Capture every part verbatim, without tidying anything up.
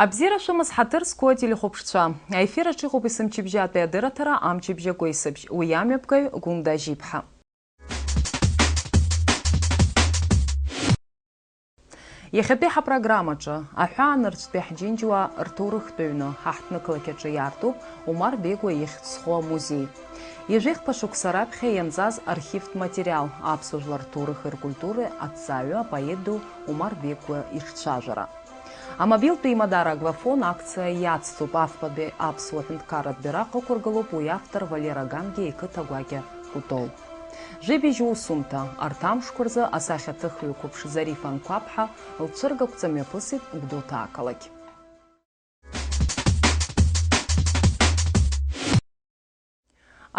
Абзиара шәымаз, ҳаҭыр зқәу ателехәаԥшцәа. Аефир аҿы иҟоуп есымчыбжьатәи адырраҭара Амчыбжь агәеисыбжь. Уи амҩаԥгаҩ Гәында Ажьиԥҳа. Иахьатәи ҳапрограммаҿы аҳәаанырцәтәи ҳџьынџьуаа рҭоурыхтә ҩны ҳаҳҭнықалақь аҿы иаартуп Омар Беигәа ихьӡ зху амузеи. Ҩажәихԥа шықәса раԥхьа ианҵаз архивтә материал, аԥсуа жәлар рҭоурыхи ркультуреи аҭҵааҩы апоет ду Омар Беигәа иҿцәажәара. Амобилтә еимадара Аглофон акциа иацҵоуп, афбатәи аԥсуа ҳәынҭқарратә бираҟ ықәыргылоуп уи автор Валера Гангиа иқыҭа гәакьа Кәтол. Жәибжь усумҭа, арҭ амшқәа рзы асахьаҭыхҩы қәыԥш Зарифа Анқәаԥҳа лцәыргақәҵа мҩаԥысит Гәдоуҭа ақалақь.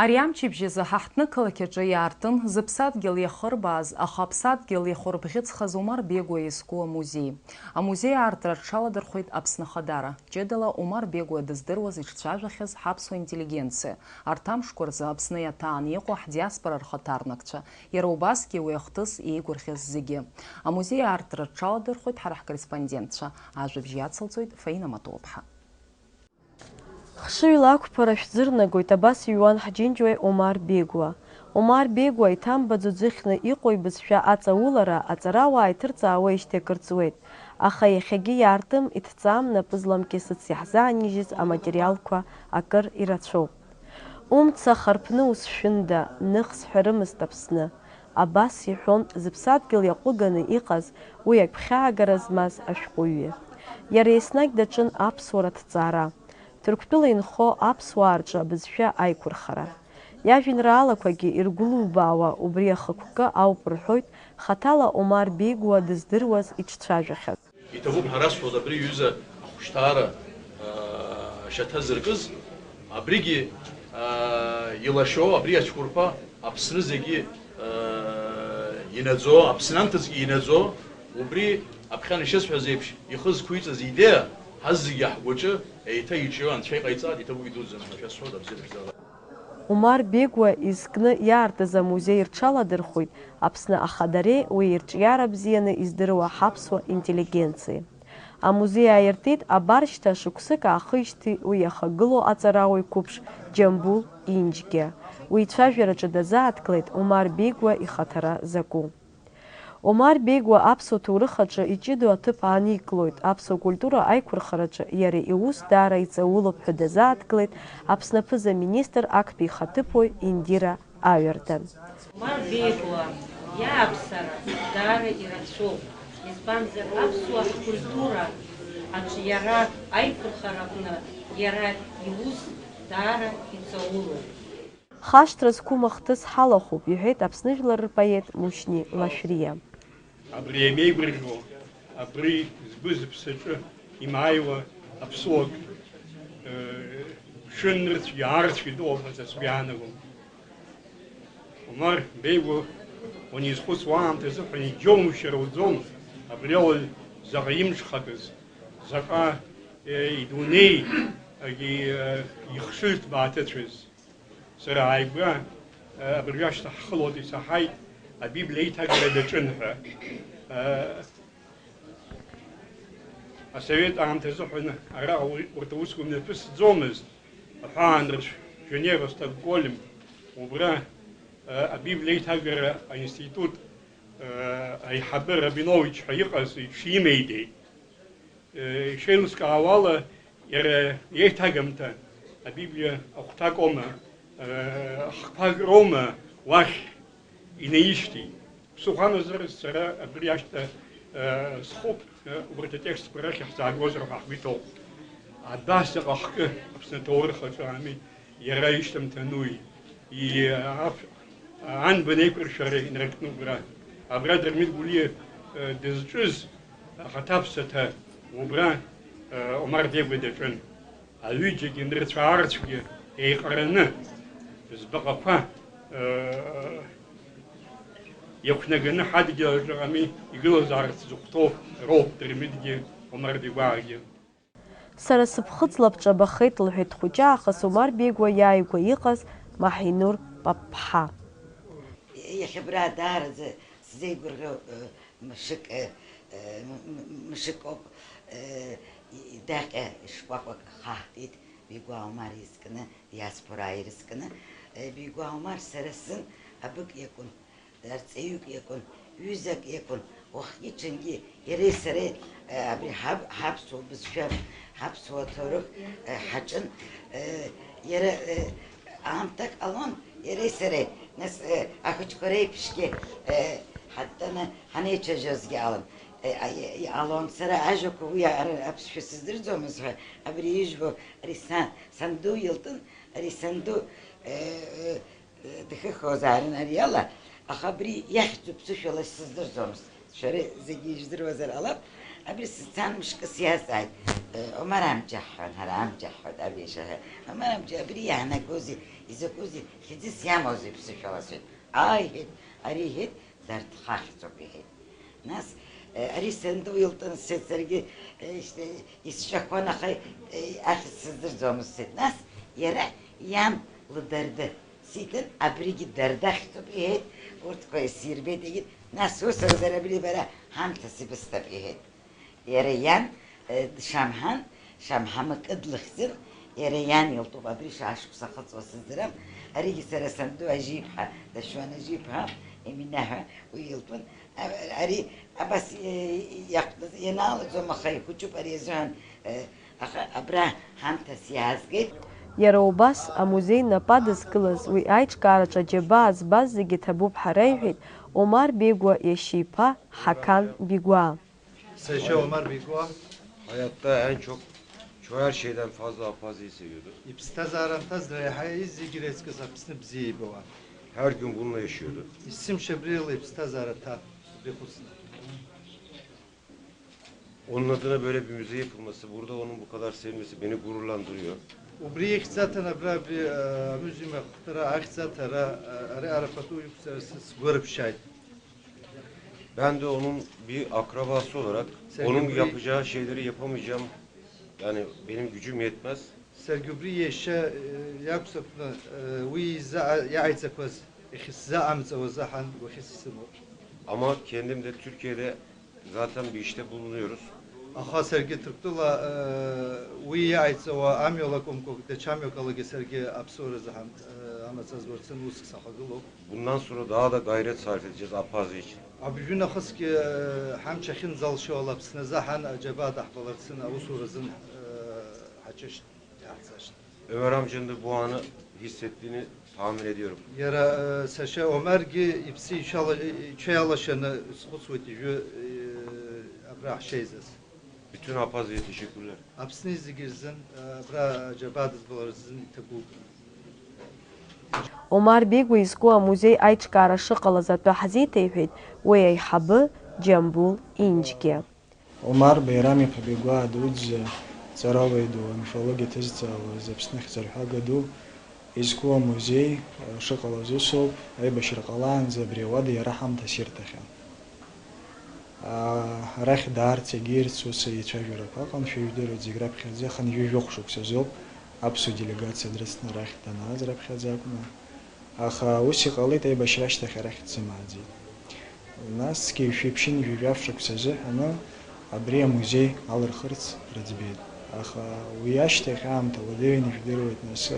Ари амчыбжь азы ҳаҳҭнықалақь аҿы иаартын зыԥсадгьыл иахырбааз, аха аԥсадгьыл иахәырбӷьыцхаз Омар Беигәа изку амузеи. Амузеи аартра рҽаладырхәит Аԥсны Ахадара. Ҷыдала Омар Беигәа дыздыруаз иҿцәажәахьаз ҳаԥсуа интеллигенциа, арҭ амшқәа рзы Аԥсны иаҭааны иҟоу ҳдиаспора рхаҭарнакцәа, иара убасгьы уи ахҭыс еигәырӷьаз зегьы. Амузеи аартра рҽаладырхәит ҳара ҳкорреспондентцәа. Ажәабжь иацылҵоит Фаина Матуаԥҳа. Хшыҩла ақәԥара шәзырнагоит, абас иҩуан ҳџьынџьуаҩ Омар Беигәа. Омар Беигәа иҭамбаӡо ӡыхьны иҟоу ибызшәа аҵаулара аҵарауаа иҭырҵаауеижьҭеи акыр ҵуеит, аха иахьагьы иаартым, иҭҵаам напы злам кьысыц иаҳзаанижьыз аматериалқәа акыр ирацәоуп. Умца харԥны усшәында, ных сҳәарымызт Аԥсны. Абас иҳәон зыԥсадгьыл иаҟәыганы иҟаз уи агәхьаагара змаз ашәҟәыҩҩы. Иара еснагь даҿын аԥсуара аҭҵаара, Ҭырқәтәыла инхо аԥсуаа рҿы абызшәа аиқәырхара. Иажәеинраалақәагьы иргәылубаауа убри ахықәкы ауп рҳәоит хаҭала Омар Беигәа дыздыруаз иҿцәажәахьаз. Иҭабуп ҳәа расҳәоит абри иҩыза ахәышҭаара, аа, шьаҭа зыркыз, абригьы, аа, илашо, абри ацәқәырԥа Аԥсны зегьы, аа, инаӡо, Аԥсны анҭыҵгьы инаӡо, убри аԥхьан ишысҳәаз еиԥш, ихы зқәиҵаз идеиа ҳазегьы ҳгәаҿы еиҭа иҿио Анцәа иҟаиҵааит, иҭабуп идуӡӡаны ҳәа шәасҳәоит, абзиабжьала. Омар Беигәа изкны иаартыз амузеи рҽаладырхәит Аԥсны ахадареи уи ирҿиара бзианы издыруа ҳаԥсуа интеллигенциеи. Амузеи ааиртит абар шьҭа шықәсык аахижьҭеи уи иахагылоу аҵарауаҩ қәыԥш Џьамбул Инџьгьа. Уи ицәажәараҿы дазааҭгылеит Омар Беигәа ихаҭара закәу. Омар Беигәа аԥсуа ҭоурых аҿы иҷыдоу аҭыԥ ааникылоит, аԥсуа культура аиқәырхараҿы иара иус даара иҵаулоуп ҳәа дазааҭгылеит Аԥсны аԥыза-министр актәи ихаҭыԥуаҩ Индира Аҩардан. Омар Беигәа иааԥсара даара ирацәоуп, избанзар, аԥсуа ҳкультура аҿы иара аиқәырхара аҟны иара иус даара иҵаулоуп. Хашҭра зқәым ахҭыс ҳалахәуп, иҳәеит Аԥсны жәлар рпоет Мушьни Лашәриа. Абри иамеигәырӷьо, абри згәы зыԥсаҿы имааиуа аԥсуак, э, ԥшын нырцәгьа аарцәгьа дыҟоуп ҳәа са сгәы иаанагом. Омар Беигәа уанизхәыцуа аамҭазыҳәан иџьоумшьар уӡом, абри ауаҩ заҟа имҽхакыз, заҟа, э, идунеи, э, ихшыҩ ҭбааҭыцәыз. Сара ааигәа, э, абыржәы ашьҭа ҳхылоит, исаҳаит, Абиблиа аиҭагара даҿын ҳәа. Э, асовет аамҭазыҳәан араҟа уи, урҭ аусқәа мҩаԥысӡомызт, аҳәаанырцә Женева, Стокгольм, убра, э, Абиблиа аиҭагара аинститут, э, аиҳабы Рабинович ҳәа иҟаз иҽимеидеит. Ишеилыскаауала, иара иеиҭагамҭа Абиблиа ахәҭак оума, ахқәак роума уахь инаишьҭит. Ԥсыхәа амазар, сара абри ашьҭа схәуп, убарҭ атекстқәа рахь иаҳзаагозар ҳәа ҳгәы иҭоуп. Абас заҟа хкы Аԥсны аҭоурых аҿы ами. Иара ишьҭамҭа ануи, и-, аф-, анбан еиқәыршәара инаркны убра. Абра Дырмит Гәлиа, э, дызҿыз ахаҭаԥсаҭа убра, э, Омар Беигәа даҿын. Аҩыџьагьы нырцә-аарцәгьы еиҟараны, збаҟақәа, э, иақәнаганы ҳадгьыл аҿы ами игылазаарц зыхәҭоу роуп Дырмитгьы Омар Беигәаагьы. Сара сыԥхыӡ лабҿабахеит, лҳәеит хәыҷы аахыс Омар Беигәа иааигәа иҟаз Маҳинур Папԥҳа. Иахьа абра даараӡа сзеигәырӷьо, э, мшык, э, э, м-, м-, мшык ауп, э, Идаҟьа шкәакәак хаҳтит, Бигәа Омар изкны, диаспораа ирызкны. Бигәа Омар сара сзын абык иакәын, арҵаҩык иакәын, ҩызак иакәын, уахгьы-ҽынгьы иареи сареи абри ҳаԥсуа бызшәа, ҳаԥсуа ҭоурых ҳаҿын. Иара аамҭак ҟалон, иареи сареи, нас ахәыҷқәа реиԥшгьы ҳаттаны ҳанеицәажәозгьы алан. Иҟалон, сара ажәақәа уи аԥсшәа сыздырӡомызт ҳәа, абри ижәбо, ари санду илтын, ари санду дхыхозаарын ари ала, аха абри иахьӡу ԥсышәала сыздырӡомызт. Шәара зегьы ижәдыруазар ҟалап, абри сцан мышкы сиазҵааит, Омар амҷаҳҳәон, ҳара амҷаҳҳәон, абри ишаҳәа. Омар амҷа, абри иаанагозеи, изакәызеи, хьӡыс иамоузеи ԥсышәала сҳәеит. Ааи, иҳәеит, ари иҳәеит, Дарҭ хахьӡуп, иҳәеит. Нас, э, ари санду илтын сҳәеит, саргьы, э, ишьҭа-, исшьахәан, аха, э, ахьӡ сыздырӡомызт сҳәеит. Нас иара иан лыдарды сиҭан, абригьы дарды ахьӡуп, иҳәеит, урҭқәа исирбеит, егьит, нас ус акәзар абри бара ҳамҭас ибысҭап, иҳәеит. Иара иан, э, дшамҳан, шамҳа макы длыхьӡын, иара иан илтәуп, абри шаа шықәса хыҵуа сыздырам, аригьы сара санду Ажьиԥҳа, Дашуан Ажьиԥҳа, Емина ҳәа уи илтәын. А-, ари абас, э, иақәтәаз ианаалаӡом, аха ихәыҷуп ари азыҳәан, э, аха абра ҳамҭас иаазгеит. Иара убас, амузеи нап адызкылаз, уи аиҿкаараҿы аџьабаа збаз зегьы ҭабуп ҳәа реиҳәеит Омар Бегәа иашьа иԥа Ҳақан Бигәаа. Сашьа Омар Бигуа. Hayatta en çok çoğu her şeyden fazla Apaz'ı seviyordu. Иԥсҭазаара анҭаз дара еиҳа зегь иреиҵкыз Аԥсны бзиа ибауан. Her gün bununla yaşıyordu. Есымша абри ала иԥсҭазаара ҭан, абри хәыцны. Onun adına böyle bir müze yapılması, burada onun bu kadar sevilmesi beni gururlandırıyor. Убри ихьӡ аҭан абра абри, э, амузеи ахәҭара ахьӡ аҭара, э, ари арапату иқәҵара сгәырԥшааит. Ben de onun bir akrabası olarak onun yapacağı şeyleri yapamayacağım. Yani benim gücüm yetmez. Саргьы убри иашьа, э, иакәзаапны, э, уи иза-, иааиҵақәаз иахьысзаҟамҵауа азыҳәан уахьыс исымоуп. Ama kendim de Türkiye'de zaten bir işte bulunuyoruz. Аха саргьы Ҭырқәтәыла, э, уи иааиҵауа амҩала акәымкәа, даҽа мҩакалагьы саргьы аԥсуара азыҳәан, э, амаҵ азуа рцын уск сахагылоуп. Bundan sonra daha da gayret sarf edeceğiz Apazı için. Абжәы нахысгьы, э, ҳамч ахьынӡалшо ала Аԥсны азыҳәан аџьабаа даҳбаларцын аусура азын, э, ҳаҿышьҭ, иаҳҵашт. Ömer amcanın da bu anı hissettiğini tahmin ediyorum. Иара, э, сашьа Омаргьы иԥсы ишала-, ицәа иалашаны схәыцуеит ижәы, э, абра ҳшеизаз. Bütün Apazı'ya teşekkürler. Аԥсны зегьы рзын, э, абра аџьабаа дызбалар рзын иҭабуп. Омар Бигәа изку амузеи аиҿкаара шыҟалаз атәы ҳзеиҭеиҳәеит уи аиҳабы Џьамбул Инџьгьы. Омар Баирам-иԥа Бигәаа дуӡӡа, ҵарауаҩ ду, амифологиа ҭызҵаауаз, Аԥсны ахьӡырҳәага ду изку амузеи шыҟалаз усоуп, аибашьра ҟалаанӡа абри ауада иара ҳамҭас ирҭахьан. Арахь даарц, егьирц ус еицәажәарақәа ыҟан, шәыжәдыруеит, зегь раԥхьаӡа хынҩажәи жәохә шықәсазоуп аԥсуа делегациа дрыцны арахь данааз раԥхьаӡа акәны. Аха ус иҟалеит, аибашьра ашьҭахь арахь дзымааӡеит. Насгьы шәи ԥшьынҩажәи жәаф шықәса азыҳәаны абри амузеи алырхырц рыӡбеит. Аха уи ашьҭахь аамҭа уадаҩын, ижәдыруеит, нас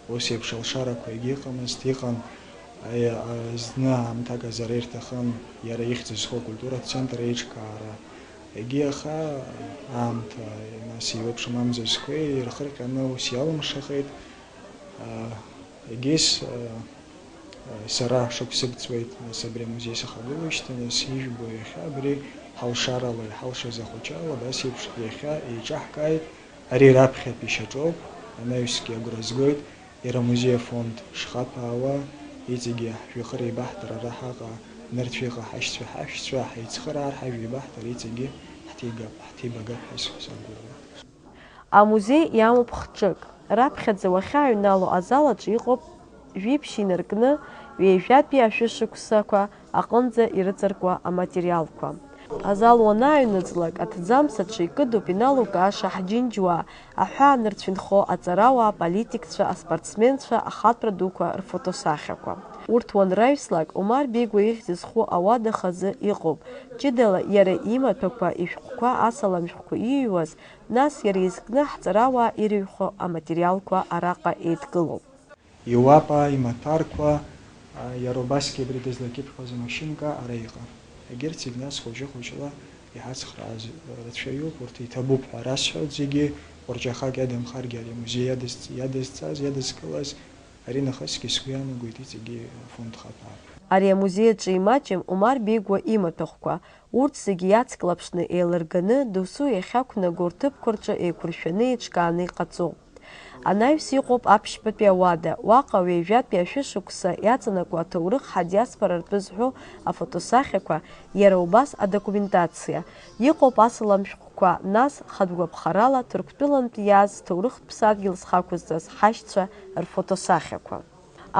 ус еиԥш алшарақәа егьыҟамызт, иҟан, аи-, а, зны аамҭак азара ирҭахын иара ихьӡ зху акультуратә центр еиҿкаара. Егьи аха аамҭа, нас, еиуеиԥшым амза зқәеи ирхырҟьаны ус иалымшахеит. Егьыс, сара шықәсык ҵуеит, нас, абри амузеи сахагылоижьҭеи, нас, ижәбо иахьа абри ҳалшарала иҳалшаз ахәыҷы ала абас еиԥш иахьа еиҿаҳкааит. Ари раԥхьатәи шьаҿоуп, анаҩсгьы агәра згоит, иара амузеи афонд шхаԥаауа, иҵегьы ҳжәҩахыр еибаҳтарара ҳаҟа, нырцә иҟа ҳашьцәа, ҳашәцәа, ҳаицхыраар, ҳажәа еибаҳтар, иҵегьы ҳҭигап, ҳҭибагап ҳәа сагәыӷуеит. Амузеи иамоуп хҿык. Раԥхьаӡа уахьааҩнало азал аҿы иҟоуп жәиԥшь инаркны, ҩеижәатәи ашәышықәсақәа аҟынӡа ирыҵаркуа аматериалқәа. Азал уанааҩныҵлак, аҭӡамц аҿы икыдуп иналукааша ҳџьынџьуаа, аҳәаанырцә инхо аҵарауаа, аполитикцәа, аспортсменцәа, ахатәра дуқәа рфотосахьақәа. Урҭ уанраҩслак, Омар Бегуа ихьӡ зху ауада хазы иҟоуп. Ҷыдала иара имаҭәақәа, ишәҟәқәа, асалам шәҟәқәа ииҩуаз, нас иара изкны ҳҵарауаа ирыҩхо аматериалқәа араҟа еидкылоуп. Иуапа, имаҭәарқәа, а, иара убасгьы абри дызлакьыԥхьоз амашьынка ара иҟан. Егьырҭ зегь нас хәыҷы-хәыҷла иҳацхрааз рацәаҩуп, урҭ иҭабуп ҳәа расҳәоит зегьы, ҟәырҷахак иадамхаргьы ари амузеи иадыз-, иадызҵаз, иадызкылаз, ари нахысгьы сгәы иаанагоит иҵегьы афонд хаҭәаап. Ари амузеи аҿы имаҷым Омар Бегуа имаҭәахәқәа, урҭ зегьы иацклаԥшны еилырганы, досу иахьақәнаго рҭыԥқәа рҿы еиқәыршәаны еиҿкааны иҟаҵоуп. Анаҩс иҟоуп аԥшьбатәи ауада, уаҟа ҩажәатәи ашәышықәса иаҵанакуа аҭоурых ҳадиаспора ртәы зҳәо афотосахьақәа, иара убас адокументациа. Иҟоуп асалам шәҟәқәа, нас, хатә гәаԥхарала, Ҭырқәтәылантә иааз зҭоурыхтә ԥсадгьыл зхақәызҵаз ҳашьцәа рфотосахьақәа.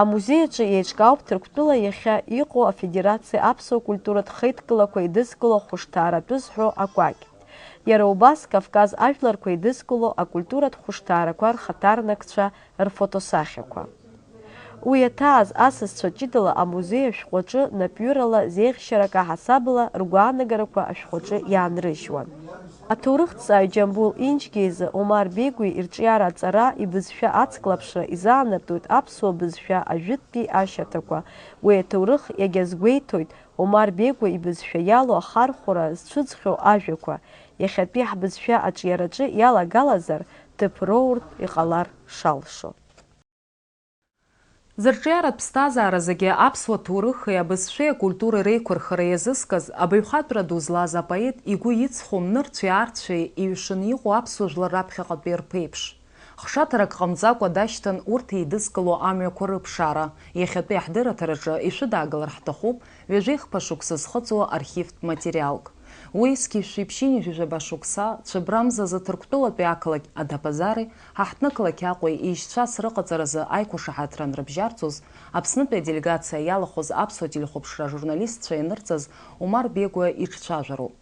Амузеи аҿы еиҿкаауп Ҭырқәтәыла иахьа иҟоу Афедерациа аԥсуа культуратә хеидкылақәа еидызкыло ахәышҭааратәы зҳәо акәакь. Иара убас Кавказ ажәларқәа еидызкыло акультуратә хәышҭаарақәа рхаҭарнакцәа рфотосахьақәа. Уи аҭааз асасцәа ҷыдала амузеи ашәҟәаҿы напҩырала зеиӷьшьарак аҳасабала ргәаанагарақәа ашәҟәаҿы иаанрыжьуан. Аҭоурыхҭҵааҩ Џьамбул Инџьгье изы Омар Бегуи ирҿиара аҵара, ибызшәа ацклаԥшра изаанартуеит аԥсуа бызшәа ажәытәтәи ашьаҭақәа. Уи аҭоурых иагьазгәеиҭоит Омар Бегуа ибызшәа иалоу ахархәара зцәыӡхьоу ажәақәа. Иахьатәи ҳбызшәа аҿиараҿы иалагалазар, ҭыԥ роуртә иҟалар шалшо. Зырҿиаратә ԥсҭазаара зегьы аԥсуа ҭоурыхи абызшәеи акультуреи реиқәырхара иазыскыз, абаҩхатәра ду злаз апоет игәы иҵхом нырцәи аарцәи иҩшаны иҟоу аԥсуа жәлар раԥхьаҟатәи рԥеиԥш. Хшаҭарак ҟамҵакәа дашьҭан урҭ еидызкыло амҩақәа рыԥшаара, иахьатәи ҳдырраҭараҿы ишәыдаагалар ҳҭахуп ҩажәеихԥа шықәса зхыҵуа архивтә материалк. Уи зқьи жәшәи ԥшьынҩажәи жәаба шықәса Цәыбрамзазы Ҭырқәтәылатәи ақалақь Адаԥазари ҳаҳҭнықалақь Аҟәеи еишьцәас рыҟаҵаразы аиқәшаҳаҭра анрыбжьарҵоз, Аԥснытәи аделегациа иалахәыз аԥсуа телехәаԥшра ажурналистцәа ианырҵаз Омар Бегуа иҿцәажәароуп.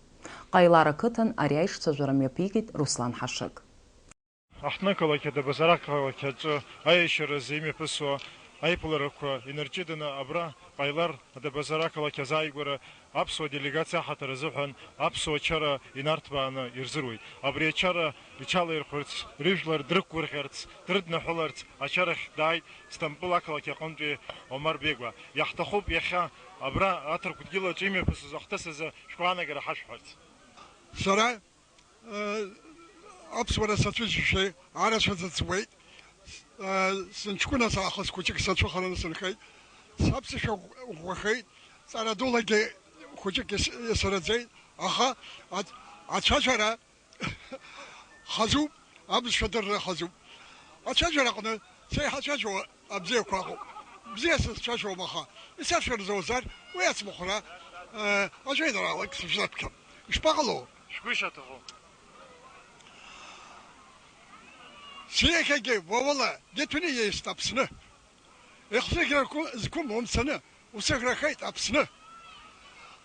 Ҟаилар ақыҭан ари аиҿцәажәара мҩаԥигеит Руслан Ҳашыг. Аҳҭнықалақь Адабазар ақалақь аҿы аиашьаразы имҩаԥысуа аиԥыларақәа инарҷыданы абра Ҟаилар Адабазар ақалақь азааигәара аԥсуа делегациа аҳаҭыр азыҳәан аԥсуа чара инарҭбааны ирзыруеит. Абри ачара иҽалаирхәырц, рыжәлар дрықәгәырӷьарц, дрыднаҳәыларц ачарахь дааит Сҭампыл ақалақь аҟынтәи Омар Бегуа. Иаҳҭахуп иахьа абра аҭырқәтәгьылаҿ имҩаԥысыз ахҭыс азы шәгәаанагара ҳашәҳәарц. Сара Аԥсуара сацәыжьшәа арацәа ӡыӡуеит. Сынҷкәыназ аахыс хәыҷык сацәыхараны сынхеит. Саԥсышәа ӷәӷәахеит. Ҵара дулагьы хәыҷык исыраӡеит. Аха ацәажәара хазуп, абызшәа дырра хазуп. Ацәажәара аҟны сеиҳа цәажәо абзиақәа ыҟоуп. Бзиа сызцәажәом, аха исашәырӡозар, уи ацмахәра ажәеинраалак сышәзаԥхьап. Ишԥаҟало? Шәгәы ишаҭаху. Сиахьагьы уа ула гьаҭәны иеист Аԥсны. Ихзыӷьрақәа зқәым умцаны усыӷрахеит Аԥсны.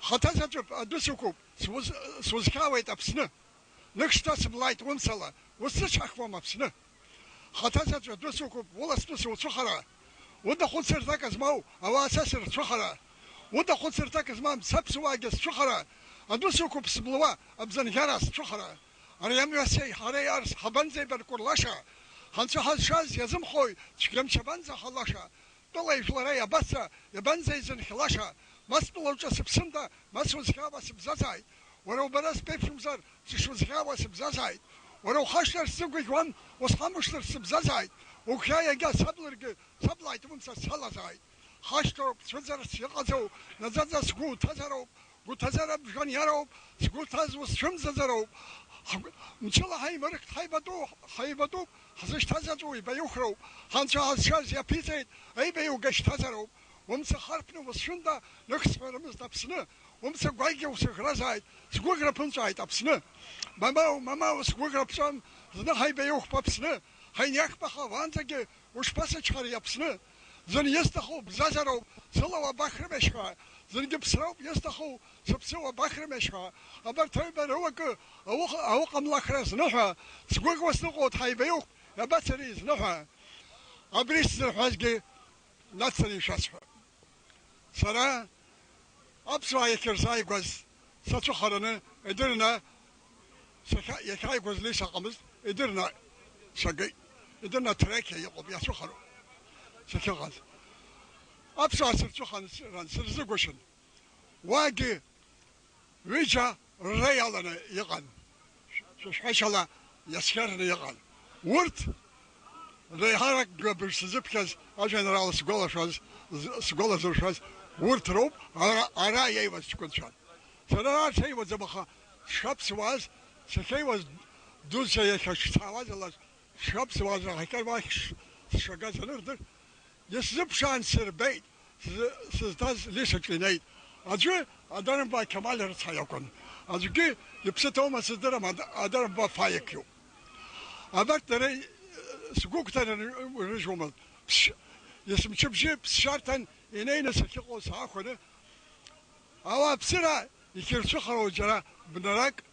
Хаҭа заҵәуп, адәы сықәуп, сузхьаауеит Аԥсны. Нык шьҭасыблааит умцала, усзычҳахуам Аԥсны. Хаҭа заҵә адәы сықәуп, уласны суцәыхара. Уда хәыцырҭак змоу ауаа са сырцәыхара. Уда хәыцырҭак змам саԥсуаагьы сцәыхара. Адәы сықәуп сыблуа, абзанӷьара сцәыхара. Ари амҩа сеи ҳареи арс ҳабанӡеибаркәырлаша? Ҳанцәа ҳазшаз иазымхои, цәгьамч абанӡаҳалаша? Тәылеи жәлареи абаца, иабанӡеизынхьлаша? Ма стәыла уҿы сыԥсында, ма сузхьаауа сыбзазааит. Уара убара сԥеиԥшымзар, сышузхьаауа сыбзазааит. Уара ухашҭыр сзыгәаӷьуан, усхамышҭыр сыбзазааит. Угәхьаа иагьа саблыргьы, саблааит умца салазааит. Хашҭроуп, цәыӡырц иҟаӡоу, наӡаӡа сгәы уҭазароуп. Гәыҭазара бжаниароуп, сгәы ҭаз усцәымӡаӡароуп. Ҳгәы-, мчыла ҳаимырхт, ҳаибатәу, ҳаибатәуп, ҳзышьҭаз аҵәы уибаиухроуп. Ҳанцәа ҳазшаз иаԥиҵеит, аибаиуга шьҭазароуп. Умца харԥны усшәында, нык сҳәарымызт Аԥсны. Умца гәаӷьгьы усыӷразааит, сгәыӷра ԥынҵәааит Аԥсны. Мамоу, мамоу, сгәыӷра ԥҵәам, зны ҳаибаиухп Аԥсны. Ҳаиниахьба ҳауаанӡагьы Ушԥасычҳари, Аԥсны? Зын исҭаху бзазароуп, сыла уабахрымешь ҳәа, зынгьы ԥсроуп исҭаху, сыԥсы уабахрымешь ҳәа. Абарҭ аҩба рыуакы аух-, ауҟамлахра зныҳәа, сгәыӷуа сныҟәоит, ҳаибаиух, иабацари зныҳәа? Абри сзырҳәазгьы нацҵаны ишәасҳәап. Сара аԥсуаа иахьырзааигәаз сацәыхараны идырны сахьа-, иахьааигәаз леи саҟамызт, идырны сагеит. Идырны атрекьа иҟоуп, иацәыхароуп сахьыҟаз. Аԥсуаа сырцәыхаран сырзыгәышьан. Уагьы ҩыџьа рра иаланы иҟан, шәа-, шәашәала иасхьарны иҟан. Урҭ реиҳарак габыжь сзыԥхьаз ажәеинраала сгәалашәаз, з-, сгәалазыршәаз урҭ роуп ара, ара иеиуаз ҷкәынцәан. Сара ара сеиуаӡам, аха сшаԥсуаз, сахьеиуаз дуӡӡа иахьа сшцаауаз ала, сшаԥсуаз аҳақьар уахь ш-, сшагаз анырдыр, исзыԥшаан сырбеит, сзы-, сызҭаз лишаҿы инеит. Аӡәы Адармба Қьамал рыцҳа иакәын. Аӡәгьы иԥсы ҭоума сыздырам, Ад-, Адармба Фаик иоуп. Абарҭ дара, э, сгәы қәҭараны рыжәуамызт. Ԥсшь-, есымчыбжьы ԥсшьарҭан инеины сахьыҟоу саахәаны, ауааԥсыра иахьырцәыхароу џьара бнарак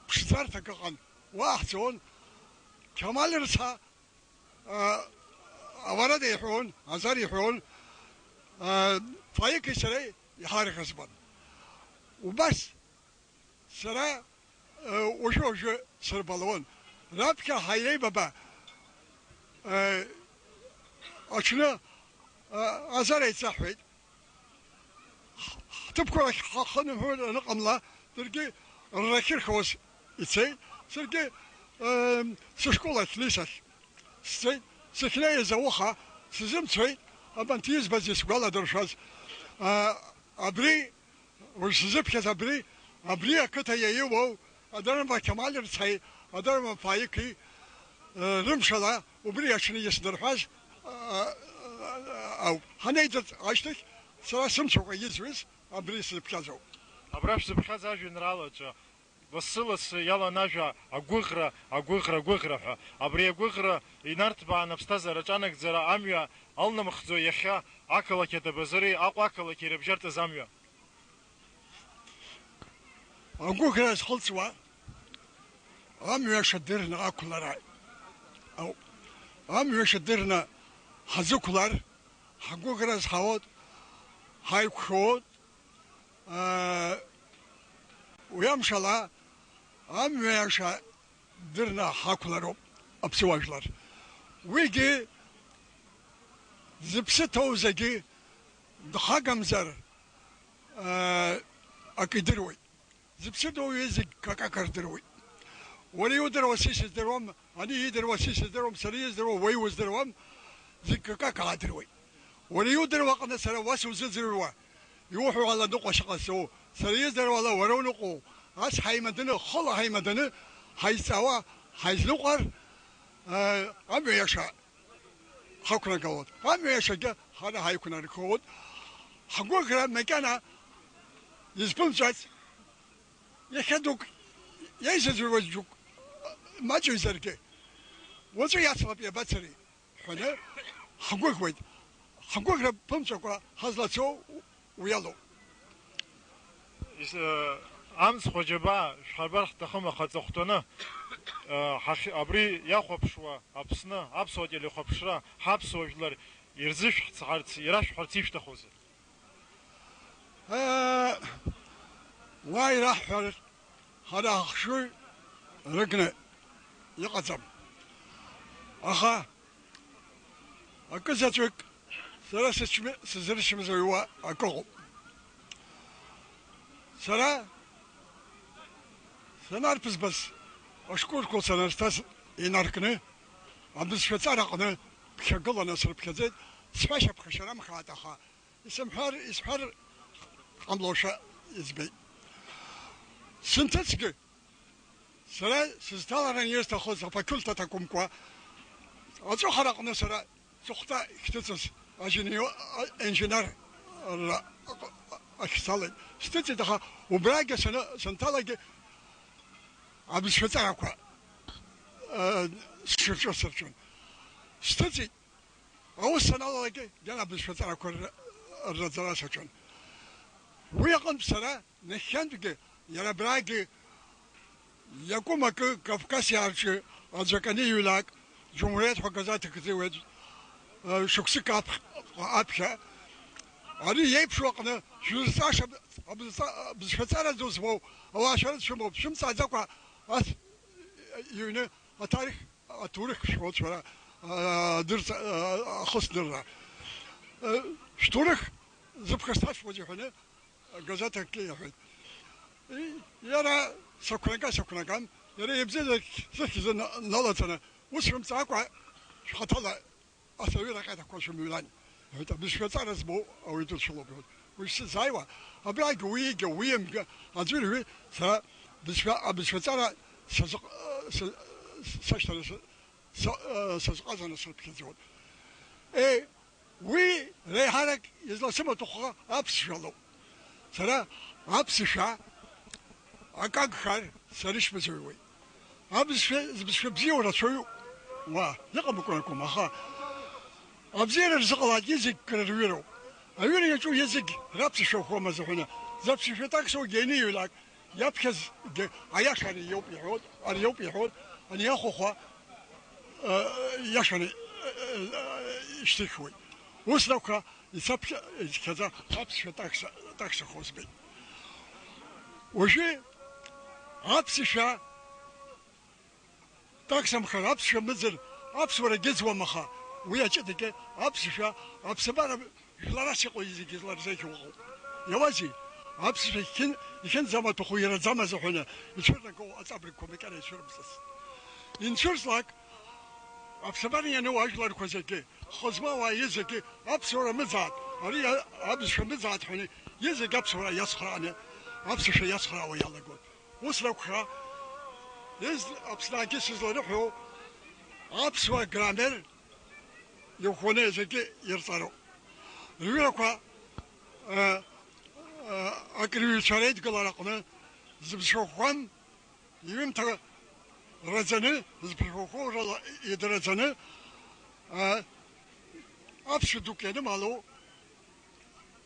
ԥшӡарҭак ыҟан. Уа ҳцон, Қьамал рыцҳа, а, ауарада иҳәон, Азар иҳәон, а, Фаики сареи иҳарӷызбан. Убас сара, а, уажәы-уажәы сырбалон. Раԥхьа ҳаилеибаба, а, аҽны, а, Азар еицаҳҳәеит. Ҳҭыԥқәа рахь ҳахынҳәыр аныҟамла, даргьы ррахьырхауаз ицеит, саргьы, ем, сышкол ахь, лисахь сцеит, сахьнеиз ауха сзымцеит, абанҭ избаз исгәаладыршәаз, а, абри, уажә сзыԥхьаз абри, абри ақыҭа иаиуоу Адармба Қьамал рцәеи Адармба Фаики, э, рымшала убри аҽны иснарҳәаз, а, а, ауп. Ҳанеиҵыҵ ашьҭахь, сара сымцакәа изҩыз абри сзыԥхьаӡоуп. Абра шәзыԥхьаз ажәеинраалаҿы лассы-лассы иалан ажәа агәыӷра, агәыӷра, агәыӷра ҳәа. Абри агәыӷра инарҭбаан аԥсҭазаара аҿанагӡара амҩа алнамхӡо иахьа ақалақь Адабазыри Аҟәа ақалақьи ирыбжьарҵаз амҩа. Агәыӷра зхылҵуа амҩа шадырны ақәлара ауп. Амҩа шадырны ҳазықәлар, ҳгәыӷра зҳауоит, ҳаиқәшәоит. Уи амшала, амҩа иаша дырны ҳақәлароуп аԥсуа жәлар. Уигьы зыԥсы ҭоу зегьы дхагамзар, акы идыруеит. Зыԥсы ҭоу уаҩы зегь какака рдыруеит. Уара иудыруа са исыздыруам, ани иидыруа са исыздыруам, сара издыруа уаҩы уздыруам, зегь какака аадыруеит. Уара иудыруа аҟны сара уа сузыӡырҩуа, иуҳәо ала ныҟәашьа ҟасҵо, сара издыруа ала уара уныҟәоу, ас ҳаимаданы, хыла ҳаимаданы, ҳаизҵаауа, ҳаизныҟәар, э, амҩа иаша ҳақәнагалоит. Амҩа иашагьы ҳара ҳаиқәнаргоит. Ҳгәыӷра макьана изԥымҵәац, иахьа дук иаизыӡырҩуаз џьоук маҷҩзаргьы, уаҵәы иацлап иабацари ҳәаны ҳгәыӷуеит. Ҳгәыӷра ԥымҵәакәа ҳазлацо уи алоуп. Ис-, э, амцхә аџьабаа шәҳарбар ҳҭахым, аха аҵыхәтәаны, э, ҳахь-, абри иахәаԥшуа Аԥсны аԥсуа телехәаԥшра ҳаԥсуа жәлар ирзышәҳцҳарц, ирашәҳәарц ишәҭахузеи? Э, уа ираҳҳәар, ҳара ҳхшыҩ рыгны иҟаӡам. Аха акы заҵәык сара сычмы-, сызрычмазаҩуа акы ыҟоуп. Сара санарԥызбаз, ашколқәа санарҭаз инаркны, абызшәаҵараҟны ԥхьагыланы срыԥхьаӡеит, сҳәашьа ԥхашьарамхааит, аха исымҳәар, исҳәар ҟамлошәа избеит. Сынҭыҵгьы, сара сызҭаларан исҭахыз афакультет акәымкәа, аҵәыхараҟны сара сыхәҭа ихҭыҵыз ажьыни-, а-, инженер ра-, ахь салеит. Сҭыҵит, аха убрагьы саны-, санҭалагьы абызшәаҵарақәа, э, сшырҿыцырҿын. Сҭыҵит. Аус саналалак, иара абызшәаҵарақәа рра-, рраҵара саҿын. Уи аҟынтә сара нахьхьантәгьы, иара абрагьы иакәым акы, Кавкасиаа рҿы аӡәы акы аниҩлак, џьумҳуриеҭ ҳәа газеҭ акы зыҩуеит, э, шықәсык аԥх-, аԥхьа Ари иеиԥшу аҟны шәызҵааша абызҵа-, абызшәаҵара ду змоу ауаа шәара дшәымоуп, шәымҵааӡакәа ас иҩны аҭарих, аҭоурых шәҳәоит шәара, а, дырҵа-, а, ахысдырра. Э, шәҭоурых зыԥхасҭашәуазеи ҳәаны газеҭ акгьы иаҳәеит. И, иара сақәнака, сақәнакам, иара ибзиазаргь зыхьӡ на-, налаҵаны, ус шәымҵаакәа шәхаҭала Ас аҩыра аҟьатақәа шәымҩлан, иҳәеит, абызшәаҵара змоу ауаҩы дыцәалоуп, иҳәеит. Уи сзааиуа, абрагь уигьы, уимгьы, аӡәырҩы, сара бызшәа-, абызшәаҵара сазыҟ-, са-, сашьҭара са-, са-, сазҟазаны срыԥхьаӡоит. Е, уи реиҳарак изласымаҭәахо аԥсшәа лоуп. Сара аԥсшәа акы агхар, сара ишбызыҩуеит. Абызшәа, збызшәа бзиоу рацәаҩуп. Уа, иҟамкәа ракәым, аха абзиара рзыҟаларгьы зегь кыр рҩыроуп. Аҩыра иаҿу зегь раԥсшәа ӷәӷәам азыҳәаны, заԥсшәа таксоугьы ианиҩлак, иаԥхьазгьы аиаша ари иоуп иҳәоит, ари иоуп иҳәоит, ани ахәахәа, э, иашаны, э, э, ишьҭыхуеит. Ус ракәха, исаԥхьа-, ицқьаӡа аԥсшәа такса, таксахо збеит. Уажәы аԥсшәа таксамхар, аԥсшәа мыӡыр, аԥсуара гьыӡуам, аха уи аҷыдагьы аԥсшәа аԥсабара жәларас иҟоу зегьы зларзеиӷьу ыҟоуп. Иауазеи? Аԥсшәа ихьын-, ихьынӡамаҭәахәу ираӡамыз аҳәаны ицәырнагоу аҵабыргқәа макьана ицәырымҵыц. Инцәырҵлак, аԥсабара иану ажәларқәа зегьы, хазмауаа изегьы аԥсуара мыӡаат, ари а-, абызшәа мыӡаат ҳәаны, изегь аԥсуара иацхрааны, аԥсшәа иацхраауа иалагоит. Ус ракәха, из-, Аԥсны аагьы сызларыҳәо, аԥсуа граммер иӷәӷәаны зегьы ирҵароуп. Рҩырақәа, э, э, акырҩцәа реидгылара аҟны зыбзшәақәан Иҩымҭа раӡаны, зԥышәахәы рыла идырраӡаны, а, аԥсшәа дук ианымало,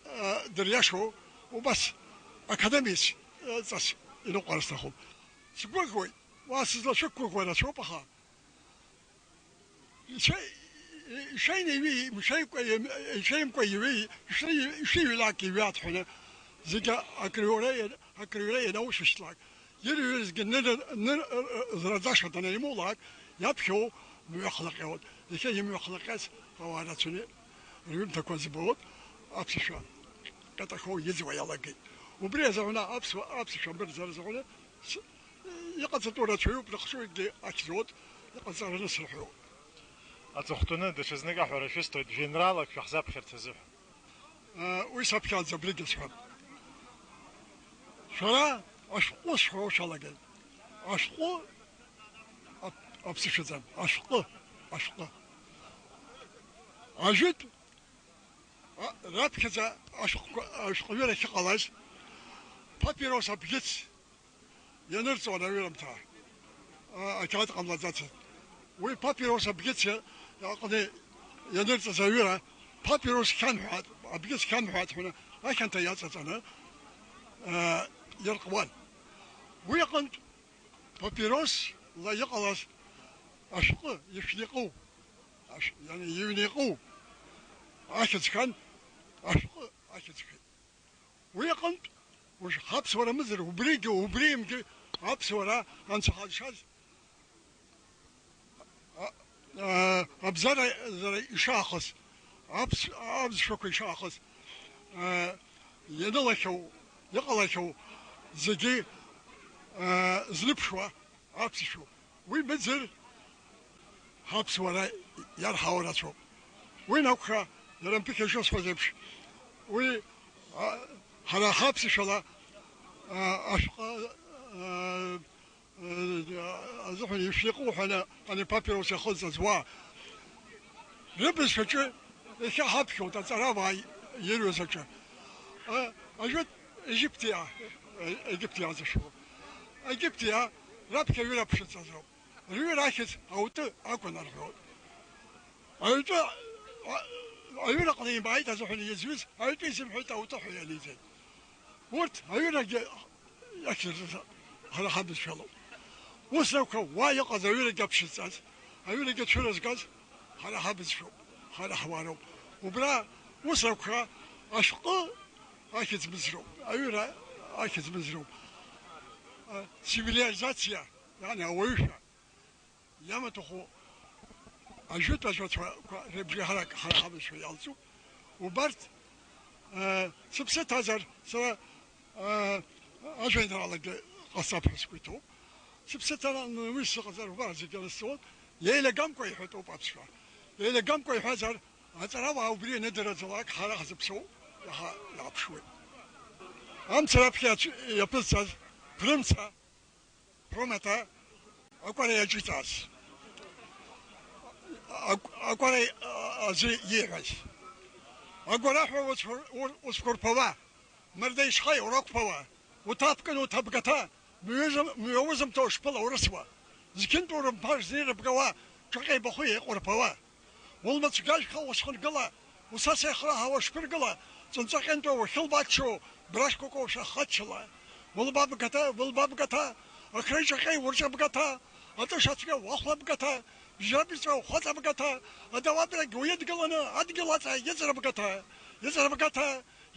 а, дыриашо, убас академиаҵас иныҟәара сҭахуп. Сгәыӷуеит, уа сызлашәықәгәыӷуа рацәоуп, аха Ишеи-, ишеинеиҩи, ишеикәа-, ишеимкәа иҩеи, ишеи-, ишиҩлак иҩат ҳәаны, зегьы акрыҩра иа-, акрыҩра ианаушьҭлак, ирҩызгьы ныр-, ныр-, зраӡаша данимоулак, иаԥхьоу мҩахлаҟьоит. Иахьа имҩахлаҟьаз ауаа рацәаны рҩымҭақәа збоит, аԥсшәа катахоу иӡуа иалагеит. Убри азыҳәаны аԥсуа, аԥсшәа мырӡара азыҳәаны С-, иҟаҵатәу рацәаҩуп, рыхшыҩгьы ахьӡоит, иҟаҵараны срыҳәоит. Аҵыхәтәаны даҽазнык аҳәара шәысҭоит, жәеинраалак шәаҳзаԥхьарц азыҳәан. Э, уи саԥхьаӡа абригьы сҳәап. Шәара ашәҟәы сҳәо шәалагеит. Ашәҟәы ап-, аԥсышәаӡам. Ашәҟәы, ашәҟәы. Ажәытә, а, раԥхьаӡа ашәҟәқәа, ашәҟәҩыра ахьыҟалаз, папирос абӷьыц ианырҵон аҩырымҭа, а, ақьаад ҟамлаӡацызт. Уи папирос абӷьыц иа-, аҟны ианырҵаз аҩыра, папирос хьамҳәат, абӷьыц хьамҳәат ҳәаны ахьанҭа иаҵаҵаны, а, иаркуан. Уи аҟынтә папиросла иҟалаз ашәҟәы ишәниҟәу, ашә-, иани иҩниҟәу ахьӡ хан ашәҟәы ахьӡ хеит. Уи аҟынтә, уж ҳаԥсуара мыӡыр, убригьы, убриимгьы аԥсуара анцәа ҳазшаз, а, а, абзара, зара ишаахыс, аԥс-, аԥсшәақәа ишаахыс, а, ианылахьоу, иҟалахьоу зегьы, а, зныԥшуа аԥсшәоуп. Уи мыӡыр ҳаԥсуара иарҳауа рацәоуп. Уи анакәха, иара мпыхьа шысҳәаз еиԥш, уи, а, ҳара ҳаԥсышәала, а, ашәҟәы, а, а, азыҳәан ишәиҟәу ҳәа ани папирос иахылҵаз уа рыбызшәаҿы иахьа ҳаԥхьоит аҵарауаа ирҩыз аҿы. А, ажәытә Егьыптиаа, Егьыптиаа зышәу. Егьыптиаа раԥхьа аҩыра ԥшыҵазоуп. Рҩыра ахьӡ аутәы акәын рҳәоит. Аҩтәы, а-, аҩыраҟны имааит азыҳәан изҩыз, аҩтәы изымҳәеит, аутәы ҳәа ианиҵеит. Урҭ аҩырагьы ахьӡ ҳара ҳабызшәалоуп. Ус ракәха, уа иҟаз аҩырагьы аԥшьызҵаз, аҩырагьы цәырызгаз ҳара ҳабызшәоуп, ҳара ҳуаароуп. Убра ус ракәха, Ашәҟәы ахьӡ мыӡроуп, аҩра ахьӡ мыӡроуп. А, цивилизациа, иани ауаҩышәа иамаҭәахәу ажәытә ажәацәақәа рыбжеиҳарак ҳара ҳабызшәа иалҵуп. Убарҭ, а, сыԥсы ҭазар, сара, а, ажәеинраалагьы ҟасҵап ҳәа сгәы иҭоуп. Сыԥсы ҭаны уи сыҟазар, убар зегьы анысҵалоит, еилагамкәа иҳәатәуп аԥсшәа. Еилагамкәа иҳәазар, аҵарауаа убри ианадырраӡалак, ҳара ҳзыԥсоу иаҳа иааԥшуеит. Амца раԥхьа иац-, иаԥызҵаз Прымца, Прымаҭа, акәара иаҿиҵаз, ак-, акәара, а, азы ииҳәаз. Агәараҳәа уцәқәыр-, у-, уцәқәырԥала, Мырда ишьхеи урақәԥала, уҭаԥкын уҭабгаҭа, мҩызм-, мҩаузымҭо шԥылаурысуа? Зқьынтә урымԥар знеирыбгауа, ҿаҟьеибахәы еиҟәырԥала. Улмыцәгьажәха усхынгыла, усасеихраҳа уашԥыргыла, ҵәынҵәа ҟьантәа уахьылбаччо, брашьқәак ушәахаччала. Улбабгаҭа, вылбабгаҭа, ахреи ҿаҟьеи урҿабгаҭа, атыша цәгьа уахәлабгаҭа, бжьра быҵәа ухәаҵабгаҭа, адауадрагь уидгыланы адгьыл аҵа иҵарбгаҭа, иҵарбгаҭа,